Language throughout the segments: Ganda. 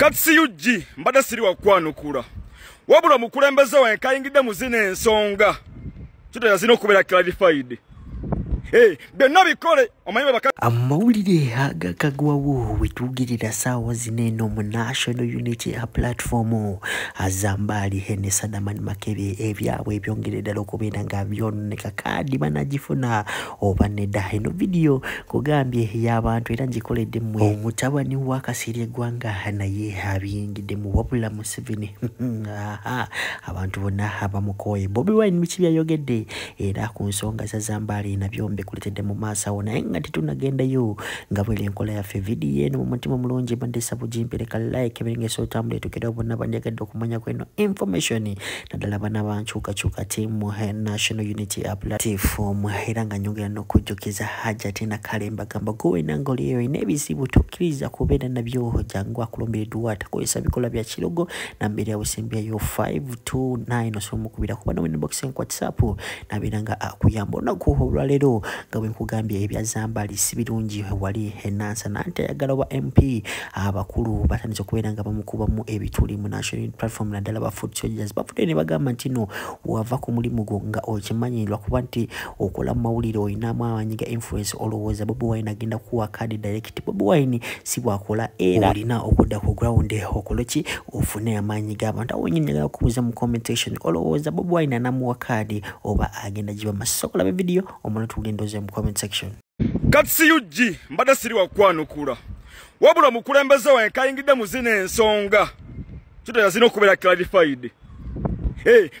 Kati CUG mbadde siri wa kwanukula, wabula mukulembeze wange kayingidde mu zino ensonga kitegeeza zirina okubeera clarified. Byonna bikole omanyi bwe. Amawulire agakagwawo wetuugirira saawa zino eno mu National Unity Platform, Zambaali ne Sadaman Makebe ebyabwe ebyongere ddala okubeera nga byononeka. Kaadi banagifuna oba nedda? Eno vidiyo kugambye y'abantu era ngikoledde mmwe. Omutabani wa Kasirye Eggwanga naye abiyingiddemu, wabula Museveni abantu bonna bamukooye. Bobi Wine biki byayogedde era ku nsonga za Zambaali nabyo mbikuletedde mu maaso awo, naye nga tetunagendayo, nga bweri enkola yaffe, vidiyo eno mu mutima mulungi mbadde saba gimpereka like ebirengesa otambula etukirawo bonna bandyagadde okumanya kweno information, naddala bana bankyukakyuka team National Unity Platform. Era nga nyongera n'okujjukiza Hajati Nakale, mbagamba gwe wena nga oli eyo olina ebizibu, tokkiriza kubeera nabyo, jangu akulumbira edduwa, atakozesa bikolwa bya kirogo. Namberi yawe sembyayo 529, osobola omukubira kuba no inbox ku WhatsApp nabeera nga akuyamba. Olunaku olwaleero nga bwe nkugambye, ebya Zambaali si birungi wali enansana nti ayagala oba MP, abakulu batandise okubeera nga bamukubamu ebituli mu National Platform, naddala ba foot soldiers bavuddeyo ne bagamba nti no wava ku mulimu gwo nga okimanyi lwakuba nti okola mu mawulire, olinamu amaanyi ga influence, olowooza Bobi Wine agenda kuwa kaadi direct. Bobi Wine si bwakola, era olina okudda ku ground okole ki? Ofune amaanyi g'abantu. Awo nyini njagala kubuuza mu comment section, olowooza Bobi Wine anamuwa kaadi oba agenda giba masokola be vidiyo omala tugendoze mu comment section. Kati CUG mbadde siri wa kwanukula, wabula mukulembeze wange kayingidde mu zino ensonga kitegeeza zirina okubeera clarified.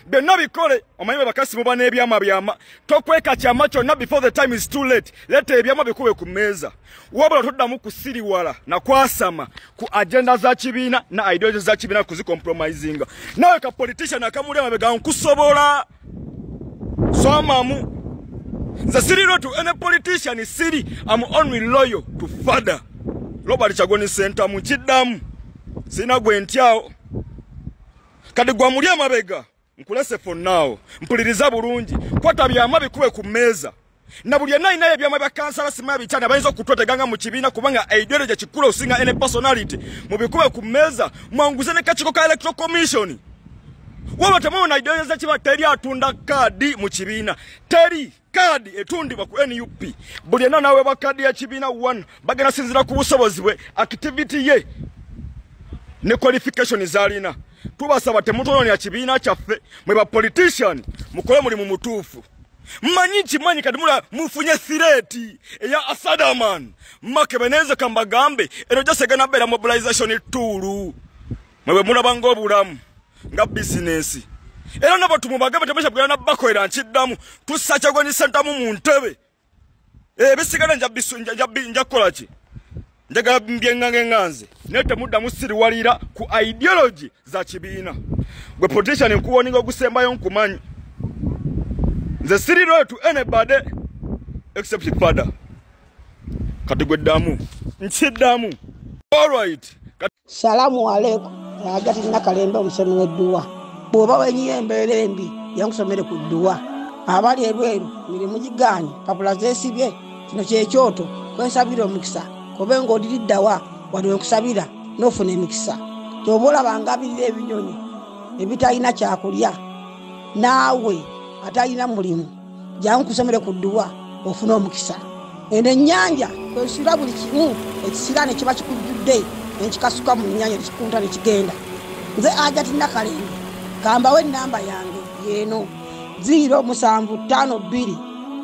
Byonna bikole omanyi bwe bakasi muba n'ebyama byama, tokweka kyama kyonna before the time is too late. Leeta ebyama bikube ku mmeeza, wabula toddamu kusiriwala na kwasama ku agenda za kibiina na ideology za kibiina kuzicompromisinga. Nawe ka politician akamuli amabega, nkusobola somamu. Nze siri loyal to any politician, siri. I'm only loyal to Father Robert Kyagulanyi Ssentamu. Nkiddamu, sirina gwe ntyawo. Kati gwa muli amabega, nkulese for now, mpuliriza bulungi, kwata byama bikube ku mmeeza na buli yenna alinayo ebyama bya kansala simanya bikyana bayinza okutweteganga mu kibiina, kubanga ideology kikulu osinga any personality. Mubikube ku mmeeza, mwanguze ne kakiiko ka Electoral Commission. Waba temubona ideology kiba, teri atunda kaadi mu kibiina, teri kaadi etundibwa ku NUP. Buli yenna naweebwa kaadi ya kibiina, one bagenda sinzira ku busobozi bwe, activity ye ne qualification z'alina. Tubasaba temutononera kibiina kyaffe. Mwe ba politician mukole mulimu mutuufu. Mmanyi, nkimanyi kati mula mufunye threat eya Asadaman Makebeneze. Kambagambe eno jasegana beera mobilization tool. Mwe bwe mulaba ng'obulamu nga bizinensi, era nabo tumubagambe temesha kugenda bakolera. Nkiddamu, tussa Kyagulanyi Ssentamu mu ntebe, ebisigala nja kukola ki? Njagala mbyengange nganze, naye temuddamu siriwalira ku ideology za kibiina. Gwe politician nkuwoninga ogusembayo, nkumanyi. Nze siri loyal to anybody except Father. Kati gwe ddamu, nkiddamu, alright. Salamu aleikum. Hajati Nakalembe omusomi w'edduwa, bw'oba wenyiyo embeera embi, yankusomere ku dduwa. Abali ebweru mirimu gigaanye, papula zeesibye, kino kyekyoto kwensabira omukisa. Kobe ng'odiriddawa wano wenkusabira n'ofuna emikisa. Kyoba olaba ngabirira ebinyonyi ebitalina kyakulya, naawe atalina mulimu jangu kusomere ku dduwa ofune omukisa. Eno ennyanja kwesula buli kimu ekisiraane kiba kikujjudde, nenkikasuka mu nnyanja nekikunta nekigenda. Nze Hajati Nakalembe, kambawo enamba yange yeeno 0752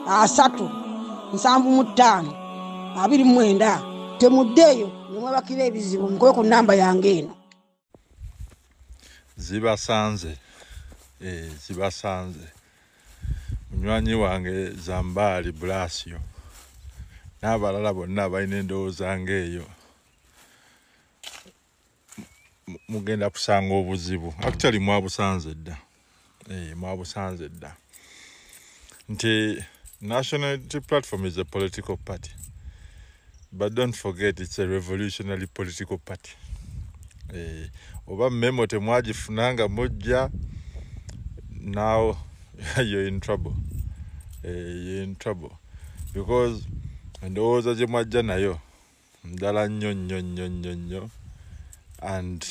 3 75 29. Temuddeeyo nemwebakira ebizibu, mukube ku namba yange eno. Zibasanze, zibasanze munywanyi wange Zambaali Bulasio n'abalala bonna abalina endowooza ng'eyo, mugenda kusanga obuzibu. Actually mwabusanze dda, mwabusanze dda nti National Unity Platform is a political party, but don't forget it's a revolutionary political party. Oba memo temwagifuna nga mujja, now you're in trouble. You're in trouble because endowooza gye mwajja nayo ndala nnyo nnyo nnyo nnyo nnyo. And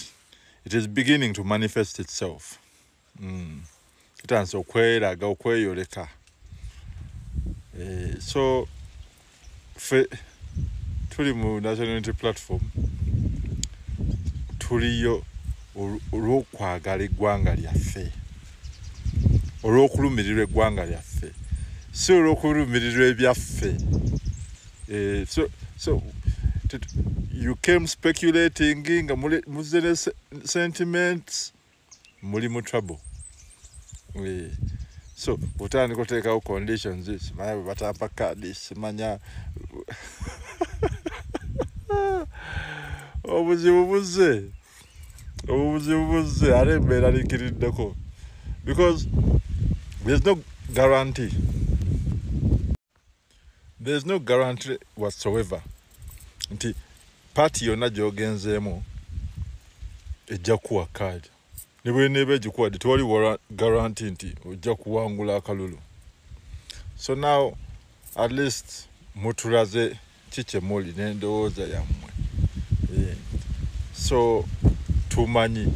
it is beginning to manifest itself. Kitandise okweraga, okweyoleka. So ffe tuli mu National Unity Platform, tuliyo olw'okwagala eggwanga lyaffe, olw'okulumirirwa eggwanga lyaffe, si olw'okulumirirwa ebyaffe. So you came speculating nga muzze ne sentiments, muli mu trouble. So bw'otandika oteekawo conditions, simanya bwe batampa kaadi, simanya, obuzibu buzze, obuzibu buzze, ate mbeeraliikiriddeko because there's no guarantee, there's no guarantee whatsoever nti party yonna gy'ogenzeemu ejja kuwa kaadi. Ne bweneeba egikuwadde, tewali guarantee nti ojja kuwangula akalulu. So now at least mutulaze ki kye muli n'endowooza yammwe. So tumanyi,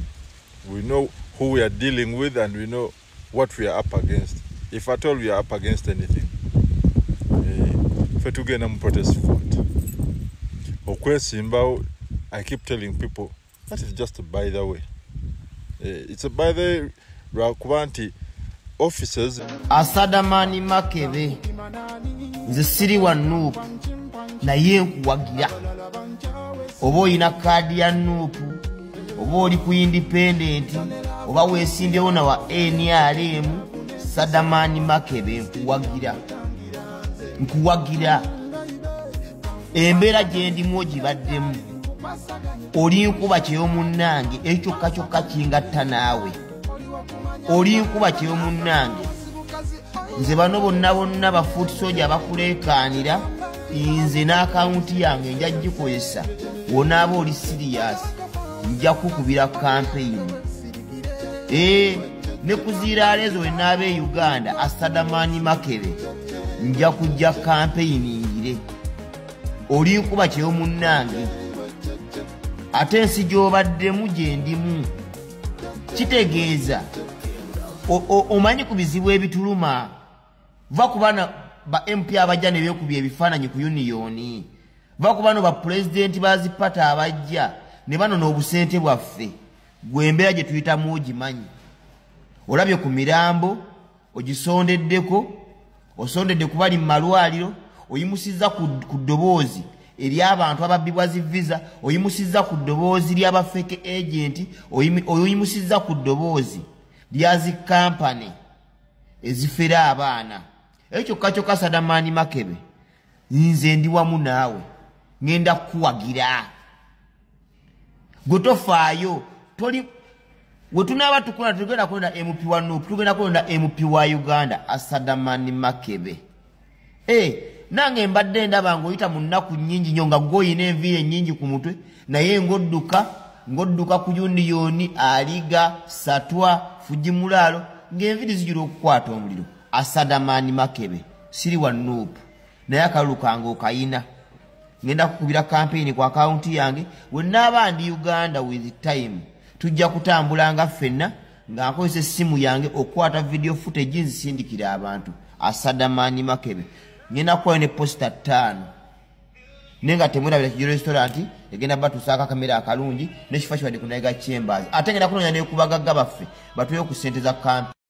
we know who we are dealing with and we know what we are up against, if at all we are up against anything. Ffe tugenda mu protest vote. Okwesimbawo, I keep telling people that is just a by the way. It's a by the way lwakuba nti officers. Asadamani Makebe, nze siri wa NUP, naye nkuwagira. Oba oyina kaadi ya NUP, oba oli ku independent, oba weesimbyewo na wa NRM, Sadamani Makebe nkuwagira, nkuwagira. Embeera gye ndimu ogibaddemu, oli nkuba kyeyo munnange, ekyokka kyokka kingatta naawe. Oli nkuba kyeyo munnange. Nze bano bonna bonna ba foot soldier abakuleekaanira, nze n'akawunti yange nja gikozesa. Wonaaba oli serious, nja kukubira campaign. Ne ku ziraala ezo we naaba e Uganda, Asadamani Makebe nja kujja campaign ngire. Oli nkuba kyeyo munnange, ate ensi gy'obaddemu gye ndimu. Kitegeeza omanyi ku bizibu ebituluma. Va ku bana ba MP abajja ne beekubya ebifaananyi ku union, va ku bano ba pulezidenti bazipata abajja ne banona obusente bwaffe. Gwe embeera gye tuyitamu ogimanyi. Olabye ku mirambo, ogisondeddeko, osondedde ku bali mu malwaliro, oyimusizza ku ddoboozi ery'abantu ababbibwa zi visa, oyimusizza ku ddoboozi ly'aba fake agent, oyimusizza ku ddoboozi lya zi kampani ezifera abaana. Ekyo kyokka kyokka Sadamani Makebe, nze ndi wamu naawe, ŋŋenda kukuwagira. Gwe tofaayo, toli we tunaaba tukola, tugenda kulonda MP wa NUP, tugenda kulonda MP wa Uganda, Asadamani Makebe. Nange mbadde ndaba ng'oyita mu nnaku nnyingi nnyo, nga ggwe oyina enviiri ennyingi ku mutwe, naye ng'odduka ku union, Aliga, Satwa, Fujimulaalo, ng'enviiri zijula okukwata omuliro. Asadamani Makebe, siri wa NUP, naye akalulu kange okayina. Ngenda kukubira campaign ku akawunti yange. We naaba ndi Uganda with time, tujja kutambula nga ffenna, nga nkozesa essimu yange okukwata video footage nzisindikira abantu. Asadamani Makebe, ngenda kukubayo ne poster 5, naye nga temwerabira Kijo restaurant egenda batuusaako akamere akalungi n'ekifo kibadde ku Naiga Chambers. Ate ngenda kunoonya ne ku bagagga baffe batuweyo ku ssente za campaign.